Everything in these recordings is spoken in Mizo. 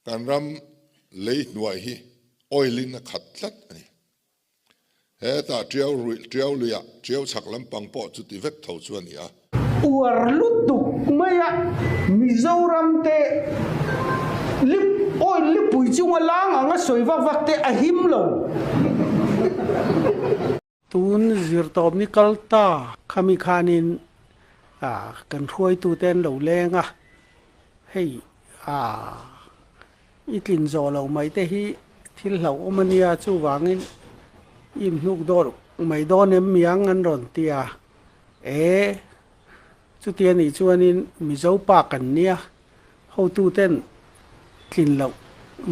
Kan ram lei hnuai hi oil in a khat tlat a ni. Hetah tiau ruih tiau luiah tiau chhak lampang pawh chuti vek tho chu a ni a. Uar lutuk maia Mizoram te lip oil lipui chunga lang anga sawi vak vak te a him lo. Tun zirtawp ni kal ta khami khanin kan hruaitute an lo leng a, hei i tlin zawh loh mai te hi thil hlauhawm a nia, chuvangin i inhnuk dawr mai dawn em miang an rawn ti a, e chuti anih chuanin Mizo pa kan nia, Hotuten tlin loh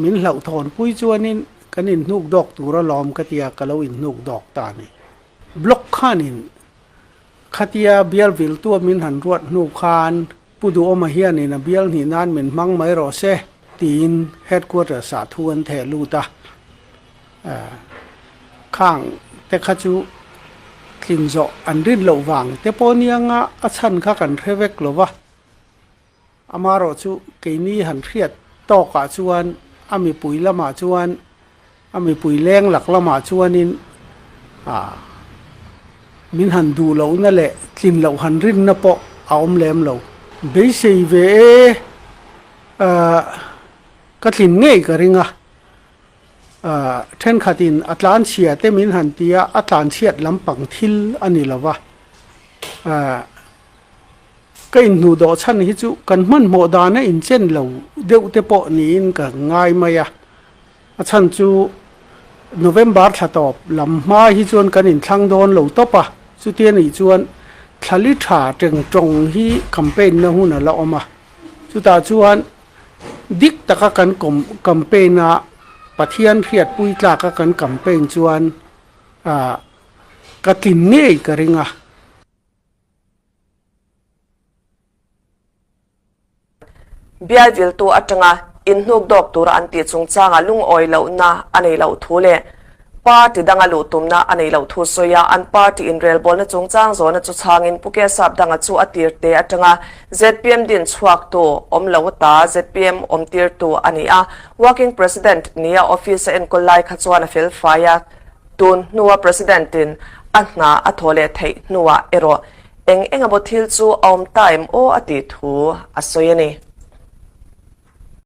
min hlauhthawn pui chuanin kan inhnuk dawk tur alawm ka tia ka lo inhnuk dawk ta a ni. Block khanin khatia bial viltua min han ruat hnu khan Pu Duhawma hianin a bial hnih nan min hmang mai rawh se tiin headquarters ah thu an theh lut a. Khang te kha chu tlin zawh an rin loh vang te pawh nianga a chhan kha kan hre vek lo va. Amarawh chu keini han hriat tawkah chuan a mipui lamah chuan a mipui leng lak lamah chuanin ah min han duh lohna leh tlin loh han rinna pawh a awm lem lo. Beisei ve e ah ka tlin ngei ka ring a, ah thenkhatin a tlanchhia te min han ti a, a tlanchhiat lampang thil a ni lo va ah. Ka inhnuh dawh chhan hi chu kan hmanhmawh dana inchen lo deuh te pawh niin ka ngai mai a. A chhan chu November thla tawp lam hma hi chuan kan inthlang dawn lo tawp a, chuti anih chuan thla li tha teng tawng hi campaign na hun a la awm a. Chutah chuan dik taka kan campaign a, Pathian hriatpui tlaka kan campaign chuan ka tlin ngei ka ring a. Bial viltu atanga inhnuk dawk tura an tih chungchanga lungawi lohna a nei loh thu leh party danga luh tumna a nei loh thu sawi a, an party inrelbawlna chungchang zawhna chu chhangin Pu Kesap Danga chu a tirte atanga zpm din chhuaktu awm lo ta zpm awm tirtu a ni a, Working President nia office a enkawl lai kha chuan a felfai a. Tun hnua President-in a hna a thaw leh theih hnuah erawh eng eng emaw thil chu a awm ta em aw a tih thu a sawi a ni.